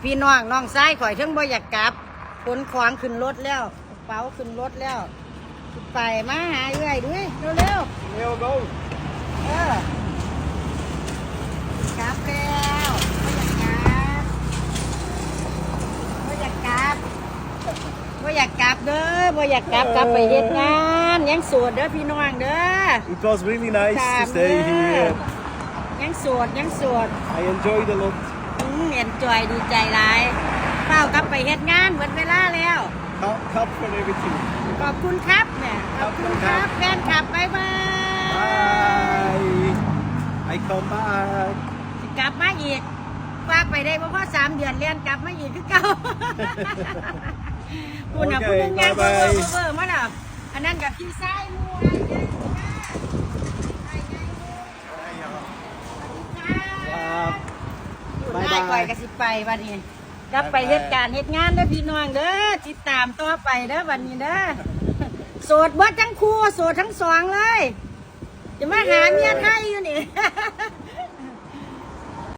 ພີ່ນ້ອງ ນ້ອງຊາຍຂ້ອຍເຖິງບໍ່ຢາກກັບ ຂົນຂອງຂຶ້ນລົດແລ້ວ ກະເປົາຂຶ້ນລົດແລ້ວ ໄປມາຫາເອື້ອຍດຸຍ ເລັວໆ ເລັວ ເອີ ກັບແລ້ວ ບໍ່ຢາກກັບ ບໍ່ຢາກກັບ ບໍ່ຢາກກັບເດີ ບໍ່ຢາກກັບ ເອີ ກັບໄປເຮັດງານ ຍັງໂສດເດີພີ່ນ້ອງເດີ It was really nice to stay here. ຍັງໂສດ ຍັງໂສດ I enjoyed a lot. ອືມ enjoy ດີໃຈຫຼາຍ ຟ້າວກັບໄປເຮັດງານ ໝົດເວລາແລ້ວ Cup, cup for everything. ຂອບຄຸນຄັບແມ່ ຂອບຄຸນຄັບ ແຟນຄັບ ບາຍບາຍ Bye. I come back. ຊິກັບມາອີກ ວ່າໄປໄດ້ບໍ່ພໍສາມເດືອນ ແລ່ນກັບມາອີກຄືເກົ່າ ພຸ້ນນະ ຜູ້ໜຶ່ງຍ່າງເວີໆ ມາແລ້ວ ອັນນັ້ນກະພີ່ຊາຍໝູ່ ອ້າຍໃຫຍ່ໝູ່ ສະຫວັດດີຄ່ະ ອ້າຍຂ້ອຍກະຊິໄປບັດນີ້ ກັບໄປເຮັດການເຮັດງານເດີພີ່ນ້ອງເດີ ຕິດຕາມຕໍ່ໄປເດີບັດນີ້ເດີ ໂສດເບິດທັງຄູ່ ໂສດທັງສອງເລີຍ ຈະມາຫາເມຍໄທຢູ່ນີ້